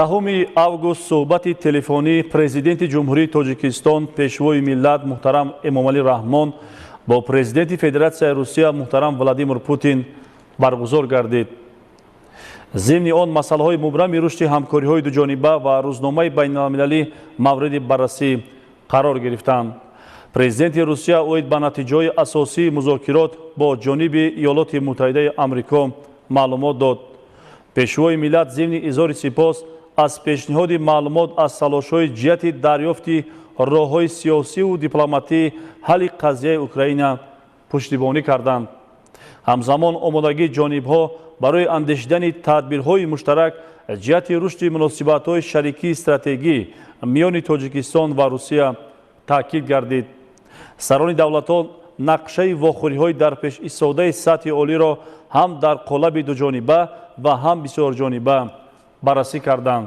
10 август суҳбати телефонии Президенти Ҷумҳурии Тоҷикистон, Пешвои миллат муҳтарам Эмомалӣ Раҳмон бо Президенти Федератсияи Русия муҳтарам Владимир Путин баргузор гардид. Зимни он масъалаҳои мубрами рушди ҳамкориҳои дуҷониба ва рӯзномаи байналмилалӣ мавриди баррасӣ қарор гирифтанд. Президенти Русия оид ба натиҷаҳои асосии музокирот бо ҷониби Иёлоти Муттаҳидаи Амрико маълумот дод. Пешвои миллат зимни изҳори сипос аз пешниҳоди маълумот аз талошҳои ҷиҳати дарёфти роҳҳои сиёсиву дипломатии ҳалли қазияи Украина пуштибонӣ карданд. Ҳамзамон омодагии ҷонибҳо барои андешидани тадбирҳои муштарак ҷиҳати рушди муносибатҳои шарикии стратегӣ миёни Тоҷикистон ва Русия таъкид гардид. Сарони давлатҳо нақшаи вохӯриҳои дар пеш истодаи сатҳи олиро ҳам дар қолаби дуҷониба ва ҳам бисёрҷониба баррасӣ карданд.